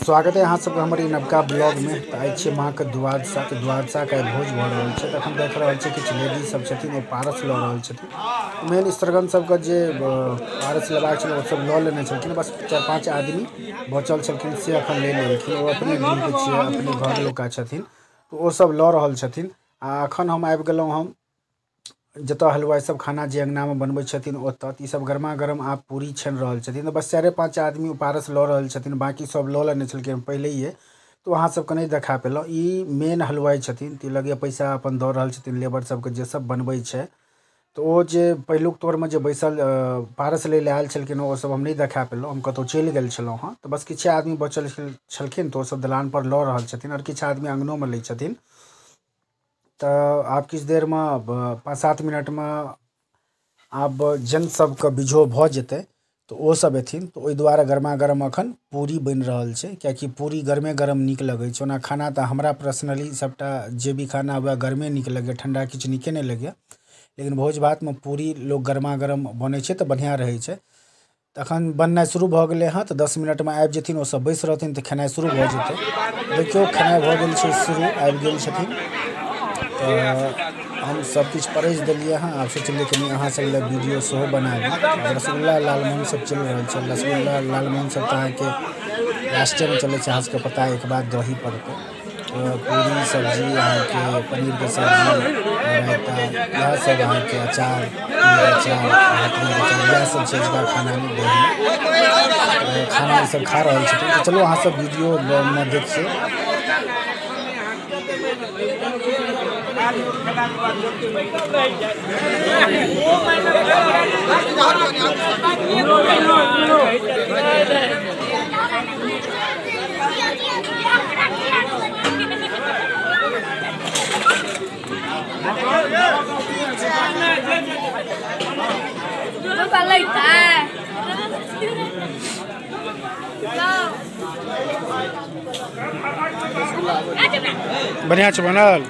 स्वागत है अहाँ सबके हमर ई नवका ब्लॉग में। तो आइ छियै माँ के द्वादशा, तो द्वादशा के भोज भऽ रहल छै। तखन देख रहल छियै किछु लेडीज सब छथिन, ओ पारस लऽ रहल छथिन। मेन स्त्रीगण सबके जे पारस लेबाक छलै ओ सब लऽ लेने छलखिन, बस 4-5 आदमी बचल छलखिन से अखन ले लेलखिन। ओ अपने गाँवके छियै, अपने घर लोका छथिन, तो ओ सब लऽ रहल छथिन। आ अखन हम आबि गेलहुँ हम जतऽ हलुवाइ सब खाना जे अङ्गनामे बनबै छथिन ओतऽ। तऽ ईसब गरमा गरम आब पूरी छानि रहल छथिन। तऽ बस 4-5 आदमी पारस लऽ रहल छथिन, बाँकी सब लऽ लेने छलखिन पहिलैये, तऽ अहाँ सबके नहि देखा पेलहुँ। ई मेन हलुवाइ छथिन, तऽ लगैए पैसा अपन दऽ रहल छथिन लेबर सबके जे सब बनबै छै। तऽ ओ जे पहिलुक तौरमे जे बैसल पारस लै लए आयल छलखिन ओ सब हम नहि देखा पेलहुँ, हम कतहु चलि गेल छलहुँ हँ। तऽ बस किछु आदमी बचल छलखिन तऽ ओ सब दलानपर लऽ रहल छथिन आओर किछु आदमी अङ्गनोमे लै छथिन। तऽ आब किछु देरमे 5-7 मिनटमे आब जन सबके बिझो भऽ जेतै तऽ ओ सब एथिन। तऽ ओहि दुआरे गरमा गरम अखन पूरी बनि रहल छै, कियाकि पूरी गरमे गरम नीक लगै छै। ओना खाना तऽ हमरा पर्सनली सबटा जे भी खाना हुए गरमे नीक लगैए, ठण्डा किछु नीके नहि लगैए। लेकिन भोज भातमे पूरी लोक गरमा गरम बनै छै तऽ बढ़िआँ रहै छै। तखन बननाइ शुरू भऽ गेलै हँ, तऽ 10 मिनटमे आबि जेथिन, ओ सब बैस रहथिन तऽ खेनाइ शुरू भऽ जेतै। देखियौ खेनाइ भऽ गेल छै शुरू, आबि गेल छथिन। तऽ हम सब किछु परसि देलियै हँ। आब सोचलियै कनि अहाँ सब लए वीडियो सेहो बना ली। रसगुल्ला लालमोहन सब चलि रहल छै। रसगुल्ला लालमोहन सब तऽ अहाँके लास्टेमे चलै छै, अहाँ सबके पता एक बाद दही पड़तै। पूरी सब्जी अहाँके पनीरके सब्जी, रायता, इएह सब अहाँके अचार, अचार, इएह सब छै इसका खानामे। दही खाना ई सब खा रहल छथिन। तऽ चलू अहाँ सब वीडियोमे देखियौ। बढ़िया छै बनल।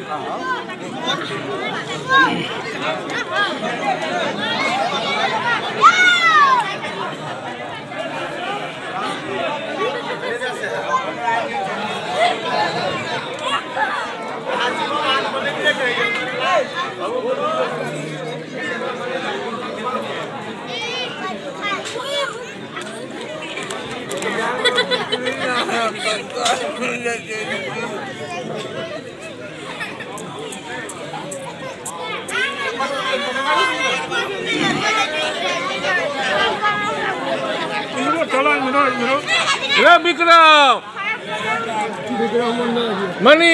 विक्रम मनी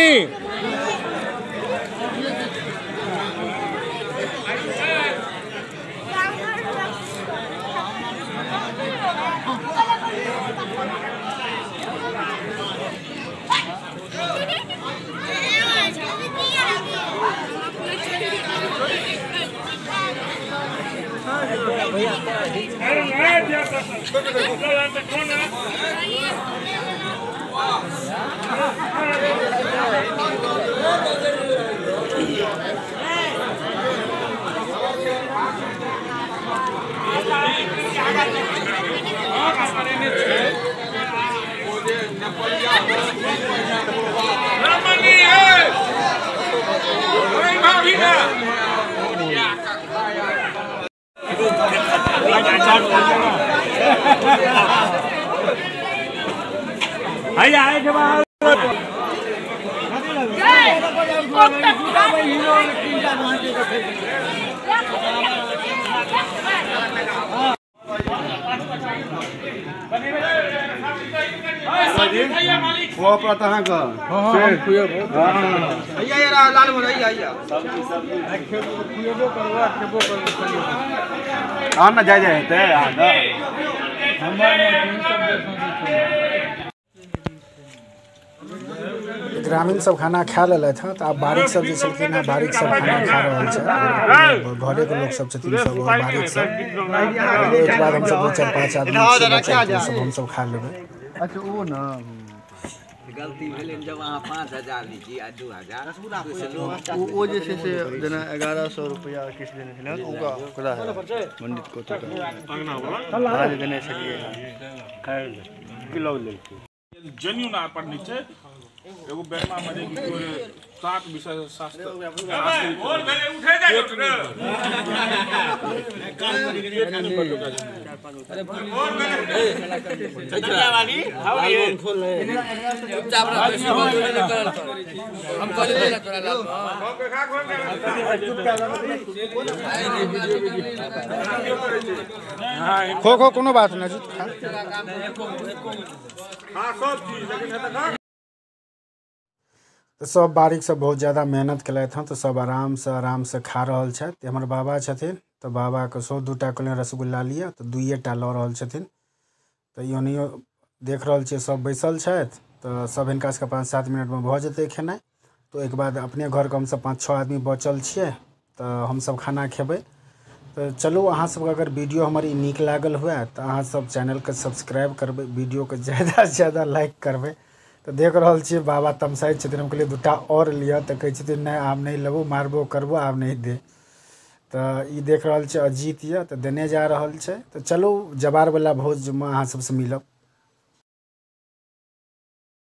जाय जाय हेतै। ग्रामीण सब खाना खा लेलथि हँ। तऽ आब बारिक सब जे छलखिन हँ, बारिक सब खाना खा रहल छै। घरेके लोक सब छथिन सब, और बारिक सब। ओहिके बाद हमसब 2-4-5 आदमी सब हमसब खा लेबै। अच्छा ओ ना गलती भेलै जब अहाँ 5000 लीची आ 2000 ओ जे छै से जेना 1100 रुपैआ किछु देने छलै ओकरा पंडित को देने छलियै किलो लेलकै। जेन्यून आ पंडित छै एगो बेरमा मरे कि कोई 7 विषय शास्त्र खो खो कोनो बात नहीं जी खा। तो सब बारीक सब बहुत ज़्यादा मेहनत केलथि हँ, तो सब आराम से खा रहल छथि। हमर बाबा छथिन तो बाबा के सो 2टा कहलियनि रसगुल्ला लिअ तो 2टा लऽ रहल छथिन। तो ओनाहियो देख रहल छियै सब बैसल छथि, तो सब हिनका सबके 5-7 मिनटमे भऽ जेतै खेनाइ। तो ओहिके बाद अपने घरके हमसब 5-6 आदमी बचल छियै, तो हमसब खाना खेबै। तो चलू अहाँ सबके अगर वीडियो हमर ई नीक लागल हुए तो अहाँ सब चैनलके सब्सक्राइब करबै, वीडियोके ज़्यादासँ ज़्यादा लाइक करबै। तो देख रहल छियै बाबा तमसाइत छथिन, हम कहलियै 2टा आओर लिअ, तऽ कहै छथिन नहि आब नहि लेबो, मारबो करबो आब नहि दे। तऽ ई देख रहल छै अजीत यऽ, तऽ देने जा रहल छै। तऽ चलू जवारवला भोजमे अहाँ सबसँ मिलब।